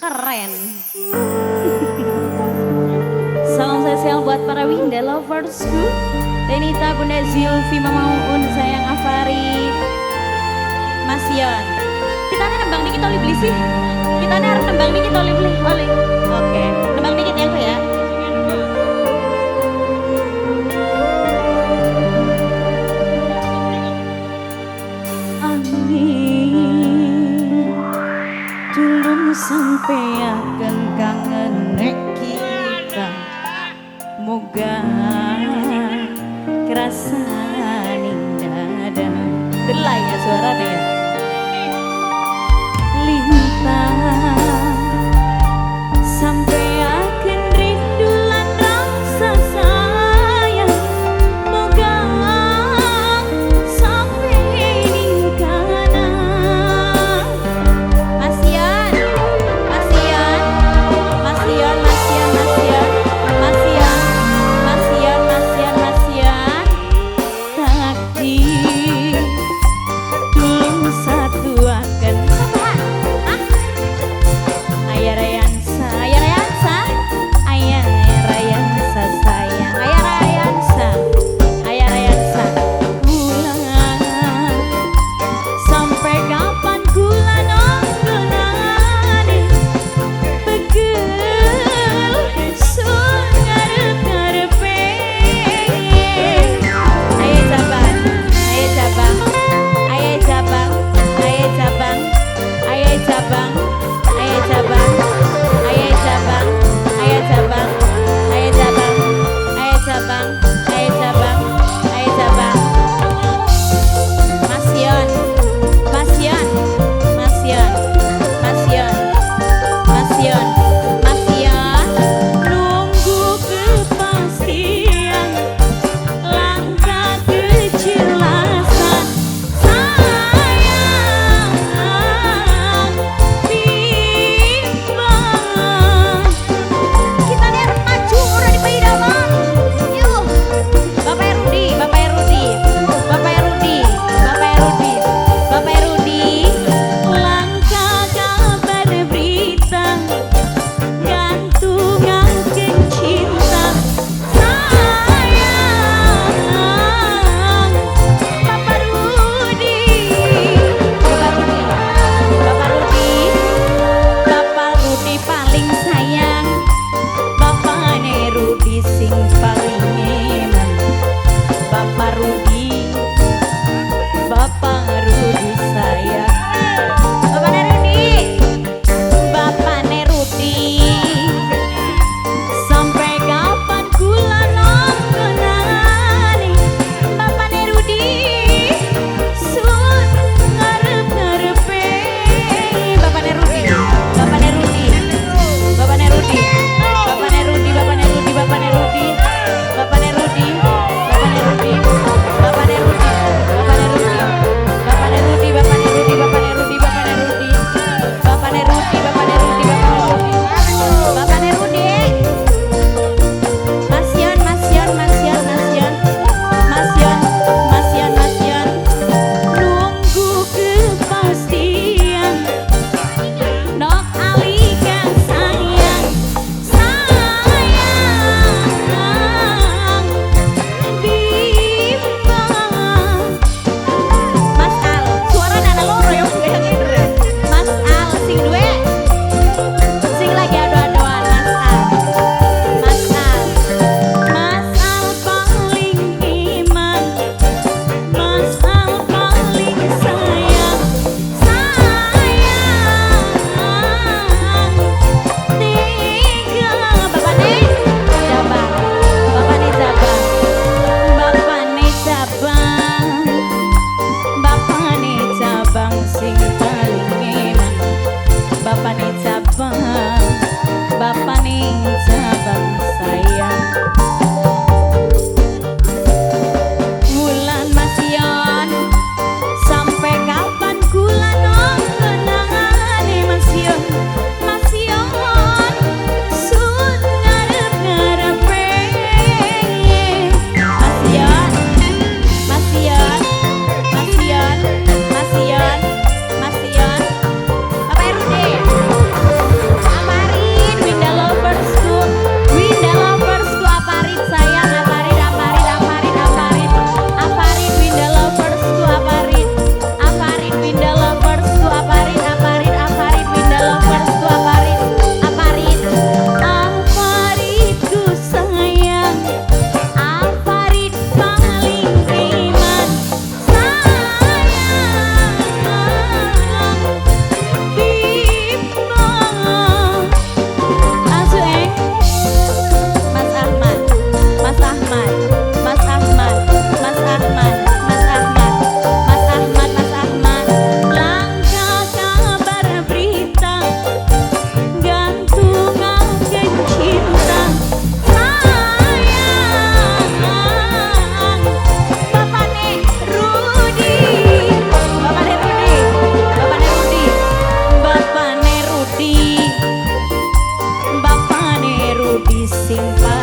Keren. Salam spesial buat para Winda loversku. Denita, Bunda Zilvi, Mama Uun, sayang Afari, Mas Yon. Kita nih nembang dikit oleh beli sih. Kita nih harus nembang dikit oleh beli. Oleh. Oke, nembang dikit ya aku ya. Amin. Tulung sampai akan kangen nek kita. Moga kerasa ning dada. Delay ya suaranya ya. Lintang sampai akan rindu lan rasa sayang. Moga sampai ning kana. Mas Yon, Mas Yon, Mas Yon, Mas Yon, Mas Yon, Mas Yon, Mas Yon, Mas Yon, Mas Yon. Takdir tulung satu akan. Ayah Rayansa, Ayah Rayansa, Ayah Rayansa sayang, Ayah Rayansa, Ayah Rayansa. Bulan sampai kapan kula nonggonane pegel sun ngarep-ngarepe. Ayo cabang, ayo cabang, ayo cabang, ayo cabang, ayo cabang, ayo cabang, ayo cabang, ayo cabang, ayo cabang, ayo cabang, ayo cabang, ayo cabang. Mas Yon, Mas Yon, Mas Yon, Mas Yon, Mas Yon, Mas Yon. Nunggu kepastian, langkah kejelasan. Sayang bimbang. Kita nih harus maju ora dipaidaman. Yuk. Bapak Rudi, Bapak Rudi, Bapak Rudi, Bapak Rudi, Bapak Rudi. Langkah kabar berita, gantungaken cinta. Sayang Bapak Rudi, Bapak Rudi, Bapak Rudi, Bapak Rudi paling sayang. Bapakne Rudi sing paling eman. Bapak Rudi, Bapak Rudi sayang. Bapakne Rudi, Bapakne Rudi. Sampai kapan kula nonggonane Bapakne Rudi sun ngarep-ngarepe. Bapakne Rudi, Bapakne Rudi, Bapakne Rudi, Bapakne Rudi, Bapakne Rudi, Bapakne Rudi, Bapakne Rudi, Bapakne Rudi, Bapakne Rudi, Bapakne Rudi, Bapakne Rudi, Bapakne Rudi, Bapakne Rudi, Bapakne Rudi, Bapakne Rudi, Bapakne Rudi, Bapakne Rudi, Bapakne Rudi. Mas Yon, Mas Yon, Mas Yon, Mas Yon, Mas Yon, Mas Yon, Mas Yon. Nunggu kepastian, nok alika sayang, sayang bimbang. Mas Al, suara nana loro ya, kayak ngene. Mas Al sing duwe, sing lagi ado-adoan Mas Al. Mas Al, Mas Al paling iman, Mas Al paling sayang, sayang tiga. Bapakne cabang, bapakne cabang, bapakne cabang, bapakne cabang sing paling eman. Bapakne cabang, bapakne cabang sayang. Bulan Mas Yon, sampai kapan kula nonggonane Mas Yon, Mas Yon, sun ngarep-ngarepe. Mas Yon, Mas Yon, Mas Yon, Mas Yon, Mas Yon. Bapak Rudi. Sing